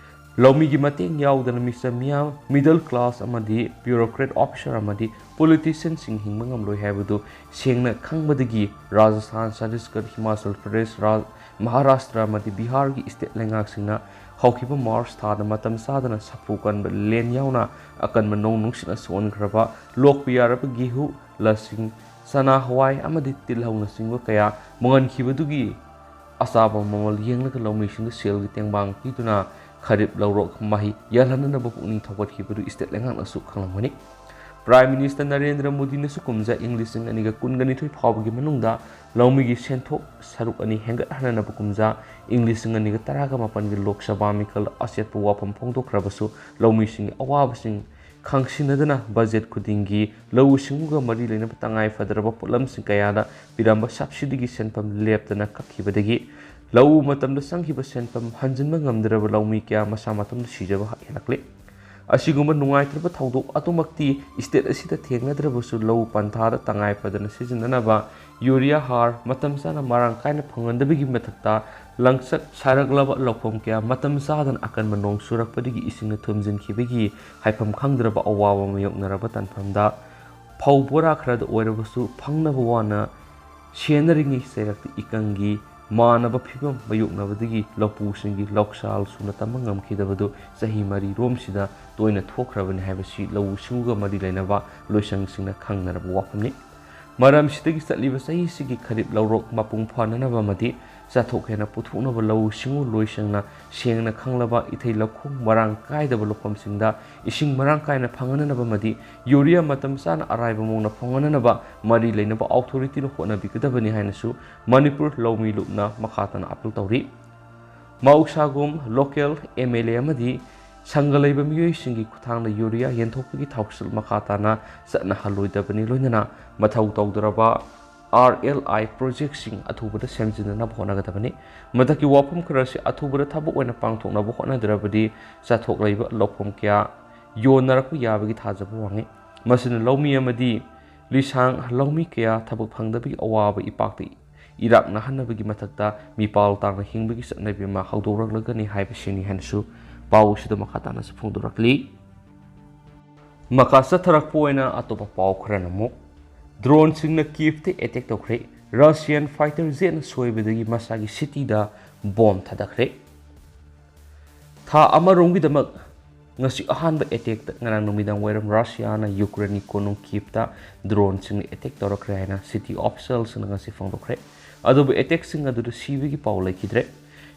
ꯂꯧꯃꯤꯒꯤ ꯃꯇꯦꯡ ꯌꯥꯎꯗꯅ ꯃꯤꯆꯝ ꯃꯤꯌꯥꯝ, ꯃꯤꯗꯜ ꯀ꯭ꯂꯥꯁ ꯑꯃꯗꯤ ꯕ꯭ꯌꯨꯔꯣꯀ꯭ꯔꯦꯠ ꯑꯣꯐꯤꯁꯥꯔ ꯑꯃꯗꯤ ꯄꯣꯂꯤꯇꯤꯁꯤꯌꯥꯟꯁꯤꯡ ꯍꯤꯡꯕ ꯉꯝꯂꯣꯏ ꯍꯥꯏꯕꯗꯨ ꯁꯦꯡꯅ ꯈꯪꯕꯗꯒꯤ ꯔꯥꯖꯁꯊꯥꯟ, ꯆꯇꯤꯁꯒꯔ, ꯍꯤꯃꯥꯆꯜ ꯄ꯭ꯔꯗꯦꯁ, ꯔꯥꯖ-, ꯃꯍꯥꯔꯥꯁꯇ꯭ꯔ ꯑꯃꯗꯤ ꯕꯤꯍꯥꯔꯒꯤ ꯏꯁꯇꯦꯠ ꯂꯩꯉꯥꯛꯁꯤꯡꯅ ꯍꯧꯈꯤꯕ ꯃꯥꯔꯆ ꯊꯥꯗ ꯃꯇꯝ ꯆꯥꯗꯅ ꯁꯥꯐꯨ ꯀꯟꯕ ꯂꯦꯟ ꯌꯥꯎꯅ ꯑꯀꯟꯕ ꯅꯣꯡ ꯅꯨꯡꯁꯤꯠꯅ ꯁꯣꯛꯍꯟꯈ꯭ꯔꯕ ꯂꯣꯛꯄ ꯌꯥꯔꯕ ꯒꯦꯍꯨ, ꯂꯁꯤꯡ, ꯆꯅꯥ, ꯍꯋꯥꯏ ꯑꯃꯗꯤ ꯇꯤꯜꯍꯧꯅꯆꯤꯡꯕ ꯀꯌꯥ ꯃꯥꯡꯍꯟꯈꯤꯕꯗꯨꯒꯤ ꯑꯆꯥꯕ ꯃꯃꯜ ꯌꯦꯡꯂꯒ ꯂꯧꯃꯤꯁꯤꯡꯗ ꯁꯦꯜꯒꯤ ꯇꯦꯡꯕꯥꯡ ꯄꯤꯗꯨꯅ ꯈꯔꯤꯞ ꯂꯧꯔꯣꯛ ꯃꯍꯩ ꯌꯥꯜꯍꯟꯅꯅꯕ ꯄꯨꯛꯅꯤꯡ ꯊꯧꯒꯠꯈꯤꯕꯗꯨ ꯏꯁꯇꯦꯠ ꯂꯩꯉꯥꯛꯅꯁꯨ ꯈꯪꯂꯝꯒꯅꯤ꯫ ꯄ꯭ꯔꯥꯏꯝ ꯃꯤꯅꯤꯁꯇꯔ ꯅꯔꯦꯟꯗ꯭ꯔ ꯃꯣꯗꯤꯅꯁꯨ ꯀꯨꯝꯖꯥ ꯏꯪ ꯂꯤꯁꯤꯡ ꯑꯅꯤꯒ ꯀꯨꯟꯒ ꯅꯤꯊꯣꯏ ꯐꯥꯎꯕꯒꯤ ꯃꯅꯨꯡꯗ ꯂꯧꯃꯤꯒꯤ ꯁꯦꯟꯊꯣꯛ ꯁꯔꯨꯛ ꯑꯅꯤ ꯍꯦꯟꯒꯠꯍꯟꯅꯅꯕ ꯀꯨꯝꯖꯥ ꯏꯪ ꯂꯤꯁꯤꯡ ꯑꯅꯤꯒ ꯇꯔꯥꯒ ꯃꯥꯄꯟꯒꯤ ꯂꯣꯛ ꯁꯚꯥ ꯃꯤꯈꯜꯗ ꯑꯆꯦꯠꯄ ꯋꯥꯐꯝ ꯐꯣꯡꯗꯣꯛꯈ꯭ꯔꯕꯁꯨ, ꯂꯧꯃꯤꯁꯤꯡꯒꯤ ꯑꯋꯥꯕꯁꯤꯡ ꯈꯪꯁꯤꯟꯅꯗꯅ ꯕꯖꯦꯠ ꯈꯨꯗꯤꯡꯒꯤ ꯂꯧꯎ ꯁꯤꯡꯎꯒ ꯃꯔꯤ ꯂꯩꯅꯕ ꯇꯉꯥꯏ ꯐꯗ꯭ꯔꯕ ꯄꯣꯠꯂꯝꯁꯤꯡ ꯀꯌꯥꯗ ꯄꯤꯔꯝꯕ ꯁꯕꯁꯤꯗꯤꯒꯤ ꯁꯦꯟꯐꯝ ꯂꯦꯞꯇꯅ ꯀꯛꯈꯤꯕꯗꯒꯤ ꯂꯧ ꯎ ꯃꯇꯝꯗ ꯆꯪꯈꯤꯕ ꯁꯦꯟꯐꯝ ꯍꯟꯖꯤꯟꯕ ꯉꯝꯗ꯭ꯔꯕ ꯂꯧꯃꯤ ꯀꯌꯥ ꯃꯁꯥ ꯃꯇꯣꯝꯇ ꯁꯤꯖꯕ ꯍꯦꯜꯂꯛꯂꯤ꯫ ꯑꯁꯤꯒꯨꯝꯕ ꯅꯨꯡꯉꯥꯏꯇ꯭ꯔꯕ ꯊꯧꯗꯣꯛ ꯑꯗꯨꯃꯛꯇꯤ ꯏꯁꯇꯦꯠ ꯑꯁꯤꯗ ꯊꯦꯡꯅꯗ꯭ꯔꯕꯁꯨ, ꯂꯧ ꯄꯟꯊꯥꯗ ꯇꯉꯥꯏ ꯐꯗꯅ ꯁꯤꯖꯤꯟꯅꯅꯕ ꯌꯨꯔꯤꯌꯥ ꯍꯥꯔ ꯃꯇꯝ ꯆꯥꯅ ꯃꯔꯥꯡ ꯀꯥꯏꯅ ꯐꯪꯍꯟꯗꯕꯒꯤ ꯃꯊꯛꯇ, ꯂꯪꯆꯠ ꯁꯥꯏꯔꯛꯂꯕ ꯂꯧꯐꯝ ꯀꯌꯥ ꯃꯇꯝ ꯆꯥꯗꯅ ꯑꯀꯟꯕ ꯅꯣꯡ ꯆꯨꯔꯛꯄꯗꯒꯤ ꯏꯁꯤꯡꯅ ꯊꯨꯝꯖꯤꯟꯈꯤꯕꯒꯤ ꯍꯥꯏꯐꯝ ꯈꯪꯗ꯭ꯔꯕ ꯑꯋꯥꯕ ꯃꯥꯌꯣꯛꯅꯔꯕ ꯇꯥꯟꯐꯝꯗ ꯐꯧ ꯕꯣꯔꯥ ꯈꯔꯗ ꯑꯣꯏꯔꯕꯁꯨ ꯐꯪꯅꯕ ꯋꯥꯅ ꯁꯦꯟꯅꯔꯤꯉꯩ ꯆꯩꯔꯛꯇ ꯏꯀꯪꯒꯤ ꯃꯥꯟꯅꯕ ꯐꯤꯕꯝ ꯃꯥꯌꯣꯛꯅꯕꯗꯒꯤ ꯂꯧꯄꯨꯁꯤꯡꯒꯤ ꯂꯧꯁꯥꯜ ꯁꯨꯅ ꯇꯝꯕ ꯉꯝꯈꯤꯗꯕꯗꯨ ꯆꯍꯤ ꯃꯔꯤ ꯔꯣꯝꯁꯤꯗ ꯇꯣꯏꯅ ꯊꯣꯛꯈ꯭ꯔꯕꯅꯤ ꯍꯥꯏꯕꯁꯤ ꯂꯧꯎ ꯁꯤꯡꯎꯒ ꯃꯔꯤ ꯂꯩꯅꯕ ꯂꯣꯏꯁꯪꯁꯤꯡꯅ ꯈꯪꯅꯔꯕ ꯋꯥꯐꯝꯅꯤ꯫ ꯃꯔꯝꯁꯤꯗꯒꯤ ꯆꯠꯂꯤꯕ ꯆꯍꯤꯁꯤꯒꯤ ꯈꯔꯤꯞ ꯂꯧꯔꯣꯛ ꯃꯄꯨꯡ ꯐꯥꯅꯅꯕ ꯑꯃꯗꯤ ꯆꯥꯊꯣꯛ ꯍꯦꯟꯅ ꯄꯨꯊꯣꯛꯅꯕ ꯂꯧꯎ ꯁꯤꯡꯎ ꯂꯣꯏꯁꯪꯅ ꯁꯦꯡꯅ ꯈꯪꯂꯕ ꯏꯊꯩ ꯂꯧꯈꯣꯡ ꯃꯔꯥꯡ ꯀꯥꯏꯗꯕ ꯂꯧꯐꯝꯁꯤꯡꯗ ꯏꯁꯤꯡ ꯃꯔꯥꯡ ꯀꯥꯏꯅ ꯐꯪꯍꯟꯅꯕ ꯑꯃꯗꯤ ꯌꯨꯔꯤꯌꯥ ꯃꯇꯝ ꯆꯥꯅ ꯑꯔꯥꯏꯕ ꯃꯑꯣꯡꯗ ꯐꯪꯍꯟꯅꯕ ꯃꯔꯤ ꯂꯩꯅꯕ ꯑꯣꯊꯣꯔꯤꯇꯤꯅ ꯍꯣꯠꯅꯕꯤꯒꯗꯕꯅꯤ ꯍꯥꯏꯅꯁꯨ ꯃꯅꯤꯄꯨꯔ ꯂꯧꯃꯤ ꯂꯨꯞꯅ ꯃꯈꯥ ꯇꯥꯅ ꯑꯥꯄꯤꯜ ꯇꯧꯔꯤ꯫ ꯃꯍꯧꯁꯥꯒꯨꯝ ꯂꯣꯀꯦꯜ ꯑꯦꯝ ꯑꯦꯜ ꯑꯦ ꯑꯃꯗꯤ ꯁꯪꯒ ꯂꯩꯕ ꯃꯤꯑꯣꯏꯁꯤꯡꯒꯤ ꯈꯨꯠꯊꯥꯡꯗ ꯌꯨꯔꯤꯌꯥ ꯌꯦꯟꯊꯣꯛꯄꯒꯤ ꯊꯧꯁꯤꯜ ꯃꯈꯥ ꯇꯥꯅ ꯆꯠꯅꯍꯜꯂꯣꯏꯗꯕꯅꯤ, ꯂꯣꯏꯅꯅ ꯃꯊꯧ ꯇꯧꯗ꯭ꯔꯕ R L I projectꯁꯤꯡ ꯑꯊꯨꯕꯗ ꯁꯦꯝꯖꯤꯟꯅꯅꯕ ꯍꯣꯠꯅꯒꯗꯕꯅꯤ꯫ ꯃꯊꯛꯀꯤ ꯋꯥꯐꯝ ꯈꯔ ꯑꯁꯤ ꯑꯊꯨꯕꯗ ꯊꯕꯛ ꯑꯣꯏꯅ ꯄꯥꯡꯊꯣꯛꯅꯕ ꯍꯣꯠꯅꯗ꯭ꯔꯕꯗꯤ ꯆꯥꯊꯣꯛ ꯂꯩꯕ ꯂꯧꯐꯝ ꯀꯌꯥ ꯌꯣꯟꯅꯔꯛꯄ ꯌꯥꯕꯒꯤ ꯊꯥꯖꯕ ꯋꯥꯡꯏ꯫ ꯃꯁꯤꯅ ꯂꯧꯃꯤ ꯑꯃꯗꯤ ꯂꯤꯁꯥꯡ ꯂꯧꯃꯤ ꯀꯌꯥ ꯊꯕꯛ ꯐꯪꯗꯕꯒꯤ ꯑꯋꯥꯕ ꯏꯄꯥꯛꯇ ꯏꯔꯥꯛꯅꯍꯟꯅꯕꯒꯤ ꯃꯊꯛꯇ ꯃꯤꯄꯥꯜ ꯇꯥꯡꯅ ꯍꯤꯡꯕꯒꯤ ꯆꯠꯅꯕꯤ ꯑꯃ ꯍꯧꯗꯣꯔꯛꯂꯒꯅꯤ ꯍꯥꯏꯕꯁꯤꯅꯤ ꯍꯥꯏꯅꯁꯨ ꯄꯥꯎ ꯑꯁꯤꯗ ꯃꯈꯥ ꯇꯥꯅꯁꯨ ꯐꯣꯡꯗꯣꯔꯛꯂꯤ꯫ ꯃꯈꯥ ꯆꯠꯊꯔꯛꯄ ꯑꯣꯏꯅ ꯑꯇꯣꯞꯄ ꯄꯥꯎ ꯈꯔꯅ ꯑꯃꯨꯛ, ꯗ꯭ꯔꯣꯟꯁꯤꯡꯅ ꯀꯤꯌꯦꯚꯇ ꯑꯦꯇꯦꯛ ꯇꯧꯈ꯭ꯔꯦ꯫ ꯔꯁꯤꯌꯥꯟ ꯐꯥꯏꯇꯔ ꯖꯦꯠꯅ ꯁꯣꯏꯕꯗꯒꯤ ꯃꯁꯥꯒꯤ ꯁꯤꯇꯤꯗ ꯕꯣꯝ ꯊꯥꯗꯈ꯭ꯔꯦ꯫ ꯊꯥ ꯑꯃꯔꯣꯝꯒꯤꯗꯃꯛ ꯉꯁꯤ ꯑꯍꯥꯟꯕ ꯑꯦꯇꯦꯛꯇ ꯉꯔꯥꯡ ꯅꯨꯃꯤꯗꯥꯡ ꯋꯥꯏꯔꯝ ꯔꯁꯤꯌꯥꯅ ꯌꯨꯀ꯭ꯔꯦꯟꯒꯤ ꯀꯣꯅꯨꯡ ꯀꯤꯌꯦꯚꯇ ꯗ꯭ꯔꯣꯟꯁꯤꯡꯅ ꯑꯦꯇꯦꯛ ꯇꯧꯔꯛꯈ꯭ꯔꯦ ꯍꯥꯏꯅ ꯁꯤꯇꯤ ꯑꯣꯐꯤꯁꯤꯌꯦꯜꯁꯤꯡꯅ ꯉꯁꯤ ꯐꯣꯡꯗꯣꯛꯈ꯭ꯔꯦ꯫ ꯑꯗꯨꯕꯨ ꯑꯦꯇꯦꯛꯁꯤꯡ ꯑꯗꯨꯗ ꯁꯤꯕꯒꯤ ꯄꯥꯎ ꯂꯩꯈꯤꯗ꯭ꯔꯦ꯫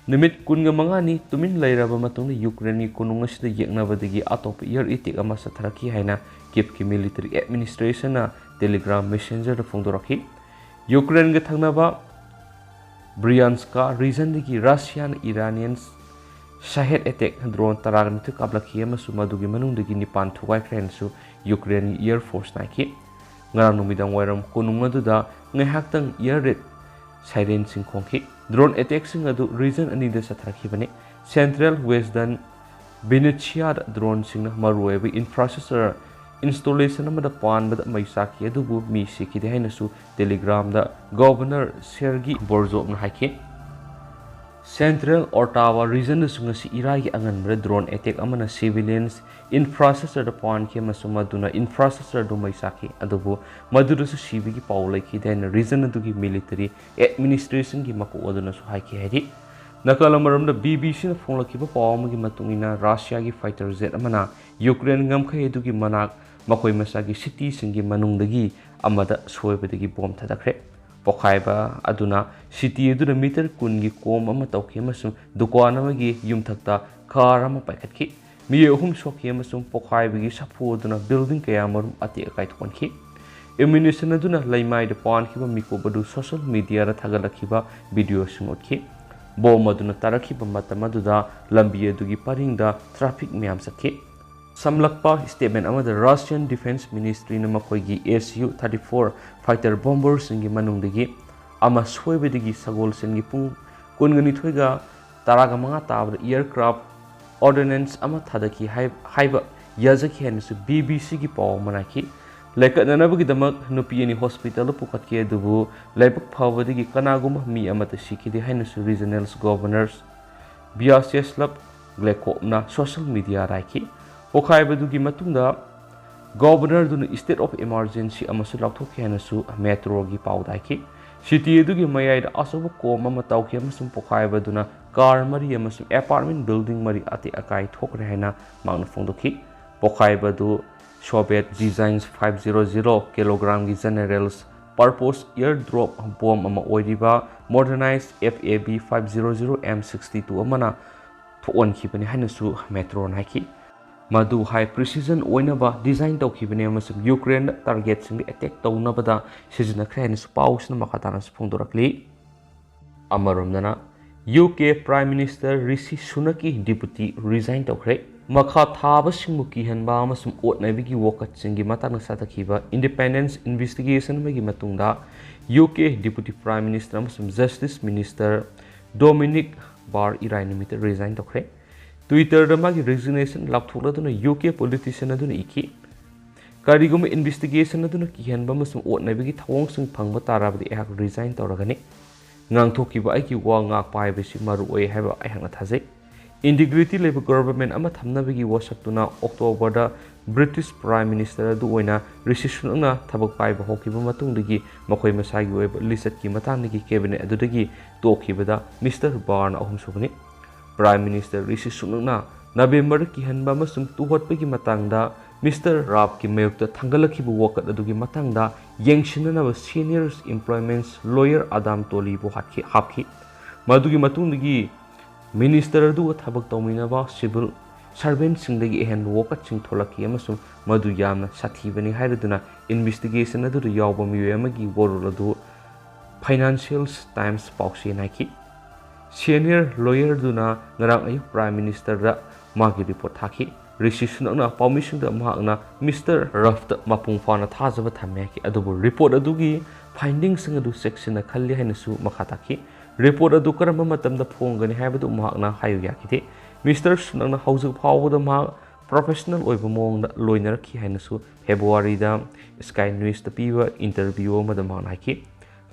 ꯅꯨꯃꯤꯠ ꯀꯨꯟꯒ ꯃꯉꯥꯅꯤ ꯇꯨꯃꯤꯟ ꯂꯩꯔꯕ ꯃꯇꯨꯡꯗ ꯌꯨꯀ꯭ꯔꯦꯟꯒꯤ ꯀꯣꯅꯨꯡ ꯑꯁꯤꯗ ꯌꯦꯛꯅꯕꯗꯒꯤ ꯑꯇꯣꯞꯄ ꯑꯦꯌꯔ ꯑꯦꯇꯦꯛ ꯑꯃ ꯆꯠꯊꯔꯛꯈꯤ ꯍꯥꯏꯅ ꯀꯤꯌꯦꯚꯀꯤ ꯃꯤꯂꯤꯇꯔꯤ ꯑꯦꯗꯃꯤꯅꯤꯁꯇ꯭ꯔꯦꯁꯟꯅ ꯇꯦꯂꯤꯒ꯭ꯔꯥꯝ ꯃꯦꯁꯦꯟꯖꯔꯗ ꯐꯣꯡꯗꯣꯔꯛꯈꯤ꯫ ꯌꯨꯀ꯭ꯔꯦꯟꯒ ꯊꯪꯅꯕ ꯕ꯭ꯔꯤꯌꯥꯟꯁꯀꯥ ꯔꯤꯖꯟꯗꯒꯤ ꯔꯁꯤꯌꯥꯅ ꯏꯔꯥꯅꯤꯌꯟ ꯁꯥꯍꯦꯗ ꯑꯦꯇꯦꯛ ꯗ꯭ꯔꯣꯟ ꯇꯔꯥꯒ ꯅꯤꯊꯣꯏ ꯀꯥꯞꯂꯛꯈꯤ ꯑꯃꯁꯨꯡ ꯃꯗꯨꯒꯤ ꯃꯅꯨꯡꯗꯒꯤ ꯅꯤꯄꯥꯟ ꯊꯨꯒꯥꯏꯈ꯭ꯔꯦ ꯍꯥꯏꯅꯁꯨ ꯌꯨꯀ꯭ꯔꯦꯟꯒꯤ ꯑꯦꯌꯔ ꯐꯣꯔꯁꯅ ꯍꯥꯏꯈꯤ꯫ ꯉꯔꯥꯡ ꯅꯨꯃꯤꯗꯥꯡ ꯋꯥꯏꯔꯝ ꯀꯣꯅꯨꯡ ꯑꯗꯨꯗ ꯉꯥꯏꯍꯥꯛꯇꯪ ꯑꯦꯌꯔ ꯔꯦꯗ ꯁꯥꯏꯔꯦꯟꯁꯤꯡ ꯈꯣꯡꯈꯤ꯫ ꯗ꯭ꯔꯣꯟ ꯑꯦꯇꯦꯛꯁꯤꯡ ꯑꯗꯨ ꯔꯤꯖꯟ ꯑꯅꯤꯗ ꯆꯠꯊꯔꯛꯈꯤꯕꯅꯤ꯫ ꯁꯦꯟꯇ꯭ꯔꯦꯜ ꯋꯦꯁꯇꯔꯟ ꯚꯤꯅꯤꯆꯤꯌꯥꯗ ꯗ꯭ꯔꯣꯟꯁꯤꯡꯅ ꯃꯔꯨꯑꯣꯏꯕ ꯏꯟꯐ꯭ꯔꯥꯁ꯭ꯇ꯭ꯔꯛꯆꯔ ꯏꯟꯁꯇꯣꯂꯦꯁꯟ ꯑꯃꯗ ꯄꯥꯟꯕꯗ ꯃꯩ ꯆꯥꯛꯈꯤ, ꯑꯗꯨꯕꯨ ꯃꯤ ꯁꯤꯈꯤꯗꯦ ꯍꯥꯏꯅꯁꯨ ꯇꯦꯂꯤꯒ꯭ꯔꯥꯝꯗ ꯒꯣꯚꯔꯅꯔ ꯁꯦꯔꯒꯤ ꯕꯣꯔꯖꯣꯞꯅ ꯍꯥꯏꯈꯤ꯫ ꯁꯦꯟꯇ꯭ꯔꯦꯜ ꯑꯣꯇꯥꯋꯥ ꯔꯤꯖꯟꯗꯁꯨ ꯉꯁꯤ ꯏꯔꯥꯏꯒꯤ ꯑꯉꯟꯕꯗ ꯗ꯭ꯔꯣꯟ ꯑꯦꯇꯦꯛ ꯑꯃꯅ ꯁꯤꯚꯤꯂꯤꯌꯟꯁ ꯏꯟꯐ꯭ꯔꯥꯁ꯭ꯇ꯭ꯔꯛꯆꯔꯗ ꯄꯥꯟꯈꯤ ꯑꯃꯁꯨꯡ ꯃꯗꯨꯅ ꯏꯟꯐ꯭ꯔꯥꯁ꯭ꯇ꯭ꯔꯛꯆꯔꯗꯨ ꯃꯩ ꯆꯥꯛꯈꯤ, ꯑꯗꯨꯕꯨ ꯃꯗꯨꯗꯁꯨ ꯁꯤꯕꯒꯤ ꯄꯥꯎ ꯂꯩꯈꯤꯗꯦ ꯍꯥꯏꯅ ꯔꯤꯖꯟ ꯑꯗꯨꯒꯤ ꯃꯤꯂꯤꯇꯔꯤ ꯑꯦꯗꯃꯤꯅꯤꯁꯇ꯭ꯔꯦꯁꯟꯒꯤ ꯃꯀꯣꯛ ꯑꯗꯨꯅꯁꯨ ꯍꯥꯏꯈꯤ ꯍꯥꯏꯔꯤ꯫ ꯅꯥꯀꯜ ꯑꯃꯔꯣꯝꯗ ꯕꯤ ꯕꯤ ꯁꯤꯅ ꯐꯣꯡꯂꯛꯈꯤꯕ ꯄꯥꯎ ꯑꯃꯒꯤ ꯃꯇꯨꯡ ꯏꯟꯅ ꯔꯁꯤꯌꯥꯒꯤ ꯐꯥꯏꯇꯔ ꯖꯦꯠ ꯑꯃꯅ ꯌꯨꯀ꯭ꯔꯦꯟ ꯉꯝꯈꯩ ꯑꯗꯨꯒꯤ ꯃꯅꯥꯛ ꯃꯈꯣꯏ ꯃꯁꯥꯒꯤ ꯁꯤꯇꯤꯁꯤꯡꯒꯤ ꯃꯅꯨꯡꯗꯒꯤ ꯑꯃꯗ ꯁꯣꯏꯕꯗꯒꯤ ꯕꯣꯝ ꯊꯥꯗꯈ꯭ꯔꯦ꯫ ꯄꯣꯈꯥꯏꯕ ꯑꯗꯨꯅ ꯁꯤꯇꯤ ꯑꯗꯨꯗ ꯃꯤꯇꯔ ꯀꯨꯟꯒꯤ ꯀꯣꯝ ꯑꯃ ꯇꯧꯈꯤ ꯑꯃꯁꯨꯡ ꯗꯨꯀꯥꯟ ꯑꯃꯒꯤ ꯌꯨꯝꯊꯛꯇ ꯀꯥꯔ ꯑꯃ ꯄꯥꯏꯈꯠꯈꯤ꯫ ꯃꯤꯑꯣꯏ ꯑꯍꯨꯝ ꯁꯣꯛꯈꯤ ꯑꯃꯁꯨꯡ ꯄꯣꯈꯥꯏꯕꯒꯤ ꯁꯥꯐꯨ ꯑꯗꯨꯅ ꯕꯤꯜꯗꯤꯡ ꯀꯌꯥ ꯃꯔꯨꯝ ꯑꯇꯦꯛ ꯑꯀꯥꯏ ꯊꯣꯛꯍꯟꯈꯤ꯫ ꯑꯦꯃꯨꯅꯤꯁꯟ ꯑꯗꯨꯅ ꯂꯩꯃꯥꯏꯗ ꯄꯥꯟꯈꯤꯕ ꯃꯤꯀꯨꯞ ꯑꯗꯨ ꯁꯣꯁꯤꯌꯦꯜ ꯃꯤꯗꯤꯌꯥꯗ ꯊꯥꯒꯠꯂꯛꯈꯤꯕ ꯚꯤꯗꯤꯑꯣꯁꯤꯡ ꯎꯠꯈꯤ꯫ ꯕꯣꯝ ꯑꯗꯨꯅ ꯇꯥꯔꯛꯈꯤꯕ ꯃꯇꯝ ꯑꯗꯨꯗ ꯂꯝꯕꯤ ꯑꯗꯨꯒꯤ ꯄꯔꯤꯡꯗ ꯇ꯭ꯔꯥꯐꯤꯛ ꯃꯌꯥꯝ ꯆꯠꯈꯤ꯫ ꯁꯝꯂꯞꯄ statement ꯑꯃꯗ Russian Defense Ministryꯅ ꯃꯈꯣꯏꯒꯤ S U thirty-four fighter bomberꯁꯤꯡꯒꯤ ꯃꯅꯨꯡꯗꯒꯤ ꯑꯃ ꯁꯣꯏꯕꯗꯒꯤ ꯁꯒꯣꯜꯁꯦꯟꯒꯤ ꯄꯨꯡ ꯀꯨꯟꯒ ꯅꯤꯊꯣꯏꯒ ꯇꯔꯥꯒ ꯃꯉꯥ ꯇꯥꯕꯗ aircraft ordnance ꯑꯃ ꯊꯥꯗꯈꯤ ꯍꯥꯏ-, ꯍꯥꯏꯕ ꯌꯥꯖꯈꯤ ꯍꯥꯏꯅꯁꯨ B B Cꯒꯤ ꯄꯥꯎ ꯑꯃ ꯂꯥꯛꯈꯤ꯫ ꯂꯥꯏꯀꯠꯅꯅꯕꯒꯤꯗꯃꯛ ꯅꯨꯄꯤ ꯑꯅꯤ hospitalꯗ ꯄꯨꯈꯠꯈꯤ, ꯑꯗꯨꯕꯨ ꯂꯥꯏꯕꯛ ꯐꯕꯗꯒꯤ ꯀꯅꯥꯒꯨꯝꯕ ꯃꯤ ꯑꯃꯠꯇ ꯁꯤꯈꯤꯗꯦ ꯍꯥꯏꯅꯁꯨ regional governor Vyacheslav Gladkovꯅ social mediaꯗ ꯍꯥꯏꯈꯤ꯫ ꯄꯣꯈꯥꯏꯕꯗꯨꯒꯤ ꯃꯇꯨꯡꯗ governorꯗꯨꯅ state of emergency ꯑꯃꯁꯨ ꯂꯥꯎꯊꯣꯛꯈꯤ ꯍꯥꯏꯅꯁꯨ Metroꯒꯤ ꯄꯥꯎꯗ ꯍꯥꯏꯈꯤ꯫ City ꯑꯗꯨꯒꯤ ꯃꯌꯥꯏꯗ ꯑꯆꯧꯕ ꯀꯣꯝ ꯑꯃ ꯇꯥꯎꯈꯤ ꯑꯃꯁꯨꯡ ꯄꯣꯈꯥꯏꯕꯗꯨꯅ car ꯃꯔꯤ ꯑꯃꯁꯨꯡ apartment building ꯃꯔꯤ ꯑꯇꯦꯛ ꯑꯀꯥꯏ ꯊꯣꯛꯈ꯭ꯔꯦ ꯍꯥꯏꯅ ꯃꯍꯥꯛꯅ ꯐꯣꯡꯗꯣꯛꯈꯤ꯫ ꯄꯣꯈꯥꯏꯕꯗꯨ Soviet designs five zero zero kilogramꯒꯤ generals purpose airdrop bomb ꯑꯃ ꯑꯣꯏꯔꯤꯕ modernized F A B five zero zero M sixty-two ꯑꯃꯅ ꯊꯣꯛꯍꯟꯈꯤꯕꯅꯤ ꯍꯥꯏꯅꯁꯨ Metroꯅ ꯍꯥꯏꯈꯤ꯫ ꯃꯗꯨ high precision ꯑꯣꯏꯅꯕ design ꯇꯧꯈꯤꯕꯅꯤ ꯑꯃꯁꯨꯡ Ukraineꯗ targetꯁꯤꯡꯗ attack ꯇꯧꯅꯕꯗ ꯁꯤꯖꯤꯟꯅꯈ꯭ꯔꯦ ꯍꯥꯏꯅꯁꯨ ꯄꯥꯎꯁꯤꯅ ꯃꯈꯥ ꯇꯥꯅꯁꯨ ꯐꯣꯡꯗꯣꯔꯛꯂꯤ꯫ ꯑꯃꯔꯣꯝꯗꯅ, U K Prime Minister ꯔꯤꯁꯤ ꯁꯨꯅꯛꯀꯤ deputy resign ꯇꯧꯈ꯭ꯔꯦ꯫ ꯃꯈꯥ ꯊꯥꯕꯁꯤꯡꯕꯨ ꯀꯤꯍꯟꯕ ꯑꯃꯁꯨꯡ ꯑꯣꯠ ꯅꯩꯕꯒꯤ ꯋꯥꯀꯠꯁꯤꯡꯒꯤ ꯃꯇꯥꯡꯗ ꯆꯠꯊꯈꯤꯕ independence investigation ꯑꯃꯒꯤ ꯃꯇꯨꯡꯗ, U K Deputy Prime Minister ꯑꯃꯁꯨꯡ Justice Minister Dominic Barr ꯏꯔꯥꯏ ꯅꯨꯃꯤꯠꯇ resign ꯇꯧꯈ꯭ꯔꯦ꯫ Twitterꯗ ꯃꯥꯒꯤ resignation ꯂꯥꯎꯊꯣꯛꯂꯗꯨꯅ U K politician ꯑꯗꯨꯅ ꯏꯈꯤ, "ꯀꯔꯤꯒꯨꯝꯕ investigation ꯑꯗꯨꯅ ꯀꯤꯍꯟꯕ ꯑꯃꯁꯨꯡ ꯑꯣꯠ ꯅꯩꯕꯒꯤ ꯊꯧꯑꯣꯡꯁꯤꯡ ꯐꯪꯕ ꯇꯥꯔꯕꯗꯤ ꯑꯩꯍꯥꯛ resign ꯇꯧꯔꯒꯅꯤ꯫ ꯉꯥꯡꯊꯣꯛꯈꯤꯕ ꯑꯩꯒꯤ ꯋꯥ ꯉꯥꯛꯄ ꯍꯥꯏꯕꯁꯤ ꯃꯔꯨ ꯑꯣꯏ ꯍꯥꯏꯕ ꯑꯩꯍꯥꯛꯅ ꯊꯥꯖꯩ꯫" Integrity ꯂꯩꯕ government ꯑꯃ ꯊꯝꯅꯕꯒꯤ ꯋꯥꯁꯛꯇꯨꯅ Octoberꯗ British Prime Minister ꯑꯗꯨ ꯑꯣꯏꯅ ꯔꯤꯁꯤ ꯁꯨꯅꯛꯅ ꯊꯕꯛ ꯄꯥꯏꯕ ꯍꯧꯈꯤꯕ ꯃꯇꯨꯡꯗꯒꯤ ꯃꯈꯣꯏ ꯃꯁꯥꯒꯤ ꯑꯣꯏꯕ ꯂꯤꯆꯠꯀꯤ ꯃꯇꯥꯡꯗꯒꯤ cabinet ꯑꯗꯨꯗꯒꯤ ꯇꯣꯛꯈꯤꯕꯗ Mister Barrꯅ ꯑꯍꯨꯝꯁꯨꯕꯅꯤ꯫ Prime Minister ꯔꯤꯁꯤ ꯁꯨꯅꯛꯅ Novemberꯗ ꯀꯤꯍꯟꯕ ꯑꯃꯁꯨꯡ ꯇꯨꯍꯠꯄꯒꯤ ꯃꯇꯥꯡꯗ Mister Raabꯀꯤ ꯃꯥꯌꯣꯛꯇ ꯊꯥꯡꯒꯠꯂꯛꯈꯤꯕ ꯋꯥꯀꯠ ꯑꯗꯨꯒꯤ ꯃꯇꯥꯡꯗ ꯌꯦꯡꯁꯤꯟꯅꯅꯕ senior employment lawyer Adam Tolleyꯕꯨ ꯍꯥꯠꯈꯤ-, ꯍꯥꯞꯈꯤ꯫ ꯃꯗꯨꯒꯤ ꯃꯇꯨꯡꯗꯒꯤ minister ꯑꯗꯨꯒ ꯊꯕꯛ ꯇꯧꯃꯤꯟꯅꯕ civil servantꯁꯤꯡꯗꯒꯤ ꯑꯍꯦꯟꯕ ꯋꯥꯀꯠꯁꯤꯡ ꯊꯣꯛꯂꯛꯈꯤ ꯑꯃꯁꯨꯡ ꯃꯗꯨ ꯌꯥꯝꯅ ꯁꯥꯊꯤꯕꯅꯤ ꯍꯥꯏꯔꯗꯨꯅ investigation ꯑꯗꯨꯗ ꯌꯥꯎꯕ ꯃꯤꯑꯣꯏ ꯑꯃꯒꯤ ꯋꯥꯔꯣꯜ ꯑꯗꯨ Financial Times ꯄꯥꯎꯆꯦꯅ ꯍꯥꯏꯈꯤ꯫ Senior lawyerꯗꯨꯅ ꯉꯔꯥꯡ ꯑꯌꯨꯛ Prime Ministerꯗ ꯃꯥꯒꯤ report ꯊꯥꯈꯤ꯫ ꯔꯤꯁꯤ ꯁꯨꯅꯛꯅ ꯄꯥꯎꯃꯤꯁꯤꯡꯗ ꯃꯍꯥꯛꯅ ꯃꯤꯁꯇꯔ ꯔꯐꯇ ꯃꯄꯨꯡ ꯐꯥꯅ ꯊꯥꯖꯕ ꯊꯝꯃꯦ ꯍꯥꯏꯈꯤ꯫ ꯑꯗꯨꯕꯨ ꯔꯤꯄꯣꯔꯠ ꯑꯗꯨꯒꯤ ꯐꯥꯏꯟꯗꯤꯡꯁꯤꯡ ꯑꯗꯨ ꯆꯦꯛꯁꯤꯟꯅ ꯈꯜꯂꯤ ꯍꯥꯏꯅꯁꯨ ꯃꯈꯥ ꯇꯥꯈꯤ꯫ ꯔꯤꯄꯣꯔꯠ ꯑꯗꯨ ꯀꯔꯝꯕ ꯃꯇꯝꯗ ꯐꯣꯡꯒꯅꯤ ꯍꯥꯏꯕꯗꯨ ꯃꯍꯥꯛꯅ ꯍꯥꯏꯌꯨ ꯌꯥꯈꯤꯗꯦ꯫ ꯃꯤꯁꯇꯔ ꯁꯨꯅꯛꯅ ꯍꯧꯖꯤꯛ ꯐꯥꯎꯕꯗ ꯃꯍꯥꯛ ꯄ꯭ꯔꯣꯐꯦꯁꯅꯦꯜ ꯑꯣꯏꯕ ꯃꯑꯣꯡꯗ ꯂꯣꯏꯅꯔꯛꯈꯤ ꯍꯥꯏꯅꯁꯨ ꯐꯦꯕ꯭ꯔꯨꯋꯥꯔꯤꯗ ꯁ꯭ꯀꯥꯏ ꯅ꯭ꯌꯨꯁꯇ ꯄꯤꯕ ꯏꯟꯇꯔꯚ꯭ꯌꯨ ꯑꯃꯗ ꯃꯍꯥꯛꯅ ꯍꯥꯏꯈꯤ,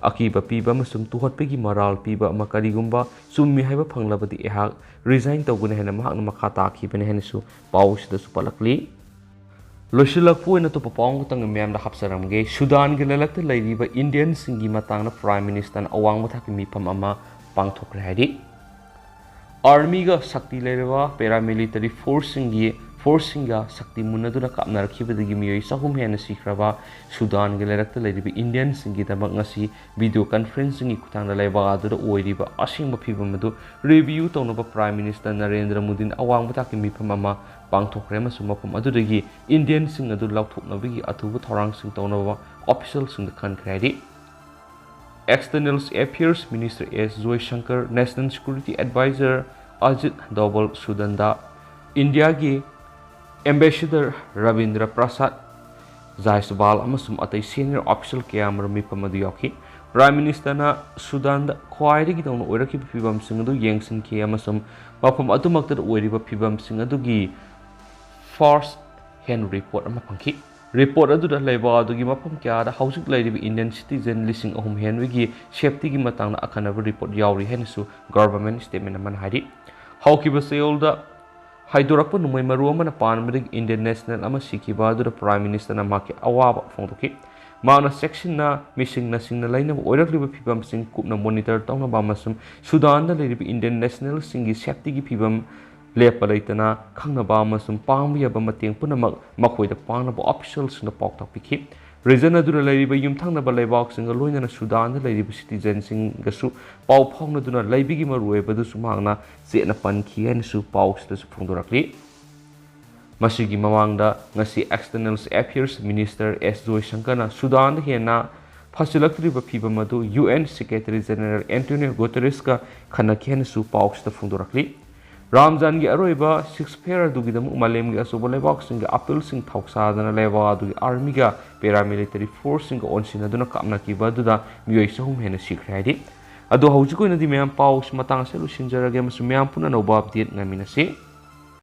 "ꯑꯀꯤꯕ ꯄꯤꯕ ꯑꯃꯁꯨꯡ ꯇꯨꯍꯠꯄꯒꯤ ꯃꯔꯥꯜ ꯄꯤꯕ ꯑꯃ ꯀꯔꯤꯒꯨꯝꯕ ꯆꯨꯝꯃꯤ ꯍꯥꯏꯕ ꯐꯪꯂꯕꯗꯤ ꯑꯩꯍꯥꯛ ꯔꯤꯖꯥꯏꯟ ꯇꯧꯒꯅꯤ" ꯍꯥꯏꯅ ꯃꯍꯥꯛꯅ ꯃꯈꯥ ꯇꯥꯈꯤꯕꯅꯤ ꯍꯥꯏꯅꯁꯨ ꯄꯥꯎ ꯑꯁꯤꯗꯁꯨ ꯄꯜꯂꯛꯂꯤ꯫ ꯂꯣꯏꯁꯤꯜꯂꯛꯄ ꯑꯣꯏꯅ ꯑꯇꯣꯞꯄ ꯄꯥꯎ ꯑꯃꯈꯛꯇꯪ ꯃꯌꯥꯝꯗ ꯍꯥꯞꯆꯔꯝꯒꯦ꯫ ꯁꯨꯗꯥꯟꯒꯤ ꯂꯩꯂꯛꯇ ꯂꯩꯔꯤꯕ ꯏꯟꯗꯤꯌꯟꯁꯤꯡꯒꯤ ꯃꯇꯥꯡꯗ ꯄ꯭ꯔꯥꯏꯝ ꯃꯤꯅꯤꯁꯇꯔꯅ ꯑꯋꯥꯡꯕ ꯊꯥꯛꯀꯤ ꯃꯤꯐꯝ ꯑꯃ ꯄꯥꯡꯊꯣꯛꯈ꯭ꯔꯦ ꯍꯥꯏꯔꯤ꯫ ꯑꯥꯔꯃꯤꯒ ꯁꯛꯇꯤ ꯂꯩꯔꯕ ꯄꯦꯔꯥꯃꯤꯂꯤꯇꯔꯤ ꯐꯣꯔꯁꯁꯤꯡꯒꯤ, ꯐꯣꯔꯁꯁꯤꯡꯒ ꯁꯛꯇꯤ ꯃꯨꯟꯅꯗꯨꯅ ꯀꯥꯞꯅꯔꯛꯈꯤꯕꯗꯒꯤ ꯃꯤꯑꯣꯏ ꯆꯍꯨꯝ ꯍꯦꯟꯅ ꯁꯤꯈ꯭ꯔꯕ ꯁꯨꯗꯥꯟꯒꯤ ꯂꯩꯔꯛꯇ ꯂꯩꯔꯤꯕ ꯏꯟꯗꯤꯌꯟꯁꯤꯡꯒꯤꯗꯃꯛ ꯉꯁꯤ ꯚꯤꯗꯤꯑꯣ ꯀꯟꯐꯔꯦꯟꯁꯤꯡꯒꯤ ꯈꯨꯠꯊꯥꯡꯗ ꯂꯩꯕꯥꯛ ꯑꯗꯨꯗ ꯑꯣꯏꯔꯤꯕ ꯑꯁꯦꯡꯕ ꯐꯤꯕꯝ ꯑꯗꯨ ꯔꯤꯚꯤꯌꯨ ꯇꯧꯅꯕ ꯄ꯭ꯔꯥꯏꯝ ꯃꯤꯅꯤꯁꯇꯔ ꯅꯔꯦꯟꯗ꯭ꯔ ꯃꯣꯗꯤꯅ ꯑꯋꯥꯡꯕ ꯊꯥꯛꯀꯤ ꯃꯤꯐꯝ ꯑꯃ ꯄꯥꯡꯊꯣꯛꯈ꯭ꯔꯦ ꯑꯃꯁꯨꯡ ꯃꯐꯝ ꯑꯗꯨꯗꯒꯤ ꯏꯟꯗꯤꯌꯟꯁꯤꯡ ꯑꯗꯨ ꯂꯧꯊꯣꯛꯅꯕꯒꯤ ꯑꯊꯨꯕ ꯊꯧꯔꯥꯡꯁꯤꯡ ꯇꯧꯅꯕ ꯑꯣꯐꯤꯁꯤꯌꯦꯜꯁꯤꯡꯗ ꯈꯟꯈ꯭ꯔꯦ ꯍꯥꯏꯔꯤ꯫ External Affairs Minister S ꯖꯣꯏꯁꯪꯀꯔ, National Security Advisor Ajit ꯗꯣꯚꯜ, ꯁꯨꯗꯥꯟꯗ ꯏꯟꯗꯤꯌꯥꯒꯤ ꯑꯦꯝꯕꯦꯁꯦꯗꯔ ꯔꯕꯤꯟꯗ꯭ꯔ ꯄ꯭ꯔꯁꯥꯗ ꯖꯥꯏꯁꯋꯥꯜ ꯑꯃꯁꯨꯡ ꯑꯇꯩ ꯁꯦꯅꯤꯌꯔ ꯑꯣꯐꯤꯁꯤꯌꯦꯜ ꯀꯌꯥ ꯑꯃꯔꯣꯝ ꯃꯤꯐꯝ ꯑꯗꯨ ꯌꯥꯎꯈꯤ꯫ ꯄ꯭ꯔꯥꯏꯝ ꯃꯤꯅꯤꯁꯇꯔꯅ ꯁꯨꯗꯥꯟꯗ ꯈ꯭ꯋꯥꯏꯗꯒꯤ ꯅꯧꯅ ꯑꯣꯏꯔꯛꯈꯤꯕ ꯐꯤꯕꯝꯁꯤꯡ ꯑꯗꯨ ꯌꯦꯡꯁꯤꯟꯈꯤ ꯑꯃꯁꯨꯡ ꯃꯐꯝ ꯑꯗꯨꯃꯛꯇꯗ ꯑꯣꯏꯔꯤꯕ ꯐꯤꯕꯝꯁꯤꯡ ꯑꯗꯨꯒꯤ ꯐꯥꯔꯁ ꯍꯦꯟ ꯔꯤꯄꯣꯔꯠ ꯑꯃ ꯐꯪꯈꯤ꯫ ꯔꯤꯄꯣꯔꯠ ꯑꯗꯨꯗ ꯂꯩꯕꯥꯛ ꯑꯗꯨꯒꯤ ꯃꯐꯝ ꯀꯌꯥꯗ ꯍꯧꯖꯤꯛ ꯂꯩꯔꯤꯕ ꯏꯟꯗꯤꯌꯟ ꯁꯤꯇꯤꯖꯦꯟ ꯂꯤꯁꯤꯡ ꯑꯍꯨꯝ ꯍꯦꯟꯕꯒꯤ ꯁꯦꯐꯇꯤꯒꯤ ꯃꯇꯥꯡꯗ ꯑꯈꯟꯅꯕ ꯔꯤꯄꯣꯔꯠ ꯌꯥꯎꯔꯤ ꯍꯥꯏꯅꯁꯨ ꯒꯚꯔꯟꯃꯦꯟꯠ ꯁ꯭ꯇꯦꯠꯃꯦꯟꯠ ꯑꯃꯅ ꯍꯥꯏꯔꯤ꯫ ꯍꯧꯈꯤꯕ ꯆꯌꯣꯜꯗ ꯍꯥꯏꯗꯣꯔꯛꯄ ꯅꯣꯡꯃꯩ ꯃꯔꯨ ꯑꯃꯅ ꯄꯥꯟꯕꯗꯒꯤ ꯏꯟꯗꯤꯌꯟ ꯅꯦꯁꯅꯦꯜ ꯑꯃ ꯁꯤꯈꯤꯕ ꯑꯗꯨꯗ ꯄ꯭ꯔꯥꯏꯝ ꯃꯤꯅꯤꯁꯇꯔꯅ ꯃꯍꯥꯛꯀꯤ ꯑꯋꯥꯕ ꯐꯣꯡꯗꯣꯛꯈꯤ꯫ ꯃꯍꯥꯛꯅ ꯆꯦꯛꯁꯤꯟꯅ ꯃꯤꯁꯤꯡ ꯅꯥꯁꯤꯡꯅ ꯂꯩꯅꯕ ꯑꯣꯏꯔꯛꯂꯤꯕ ꯐꯤꯕꯝꯁꯤꯡ ꯀꯨꯞꯅ ꯃꯣꯅꯤꯇꯔ ꯇꯧꯅꯕ ꯑꯃꯁꯨꯡ ꯁꯨꯗꯥꯟꯗ ꯂꯩꯔꯤꯕ ꯏꯟꯗꯤꯌꯟ ꯅꯦꯁꯅꯦꯜꯁꯤꯡꯒꯤ ꯁꯦꯐꯇꯤꯒꯤ ꯐꯤꯕꯝ ꯂꯦꯞꯄ ꯂꯩꯇꯅ ꯈꯪꯅꯕ ꯑꯃꯁꯨꯡ ꯄꯥꯡꯕ ꯌꯥꯕ ꯃꯇꯦꯡ ꯄꯨꯝꯅꯃꯛ ꯃꯈꯣꯏꯗ ꯄꯥꯡꯅꯕ ꯑꯣꯐꯤꯁꯤꯌꯦꯜꯁꯤꯡꯗ ꯄꯥꯎꯇꯥꯛ ꯄꯤꯈꯤ꯫ ꯔꯤꯖꯟ ꯑꯗꯨꯗ ꯂꯩꯔꯤꯕ ꯌꯨꯝꯊꯪꯅꯕ ꯂꯩꯕꯥꯛꯁꯤꯡꯒ ꯂꯣꯏꯅꯅ ꯁꯨꯗꯥꯟꯗ ꯂꯩꯔꯤꯕ ꯁꯤꯇꯤꯖꯦꯟꯁꯤꯡꯒꯁꯨ ꯄꯥꯎ ꯐꯥꯎꯅꯗꯨꯅ ꯂꯩꯕꯒꯤ ꯃꯔꯨꯑꯣꯏꯕꯗꯨꯁꯨ ꯃꯍꯥꯛꯅ ꯆꯦꯠꯅ ꯄꯟꯈꯤ ꯍꯥꯏꯅꯁꯨ ꯄꯥꯎꯁꯤꯗꯁꯨ ꯐꯣꯡꯗꯣꯔꯛꯂꯤ꯫ ꯃꯁꯤꯒꯤ ꯃꯃꯥꯡꯗ ꯉꯁꯤ External Affairs Minister S ꯖꯣꯏꯁꯪꯀꯔꯅ ꯁꯨꯗꯥꯟꯗ ꯍꯦꯟꯅ ꯐꯁꯤꯜꯂꯛꯇ꯭ꯔꯤꯕ ꯐꯤꯕꯝ ꯑꯗꯨ U N Secretary General Antonio Guterresꯀ ꯈꯟꯅꯈꯤ ꯍꯥꯏꯅꯁꯨ ꯄꯥꯎꯁꯤꯗ ꯐꯣꯡꯗꯣꯔꯛꯂꯤ꯫ ꯔꯥꯝꯖꯥꯟꯒꯤ ꯑꯔꯣꯏꯕ ꯁꯤꯖꯐꯌꯔ ꯑꯗꯨꯒꯤꯗꯃꯛ ꯃꯥꯂꯦꯝꯒꯤ ꯑꯆꯧꯕ ꯂꯩꯕꯥꯛꯁꯤꯡꯒꯤ ꯑꯥꯄꯤꯜꯁꯤꯡ ꯊꯧꯁꯥꯗꯅ ꯂꯩꯕꯥꯛ ꯑꯗꯨꯒꯤ ꯑꯥꯔꯃꯤꯒ ꯄꯦꯔꯥꯃꯤꯂꯤꯇꯔꯤ ꯐꯣꯔꯁꯁꯤꯡꯒ ꯑꯣꯟꯁꯤꯟꯅꯗꯨꯅ ꯀꯥꯞꯅꯈꯤꯕ ꯑꯗꯨꯗ ꯃꯤꯑꯣꯏ ꯆꯍꯨꯝ ꯍꯦꯟꯅ ꯁꯤꯈ꯭ꯔꯦ ꯍꯥꯏꯔꯤ꯫ ꯑꯗꯣ ꯍꯧꯖꯤꯛ ꯑꯣꯏꯅꯗꯤ ꯃꯌꯥꯝ ꯄꯥꯎꯁꯤ ꯃꯇꯥꯡ ꯑꯁꯤꯗ ꯂꯣꯏꯁꯤꯟꯖꯔꯒꯦ ꯑꯃꯁꯨꯡ ꯃꯌꯥꯝ ꯄꯨꯟꯅ ꯑꯅꯧꯕ ꯑꯞꯗꯦꯠ ꯉꯥꯏꯃꯤꯟꯅꯁꯤ꯫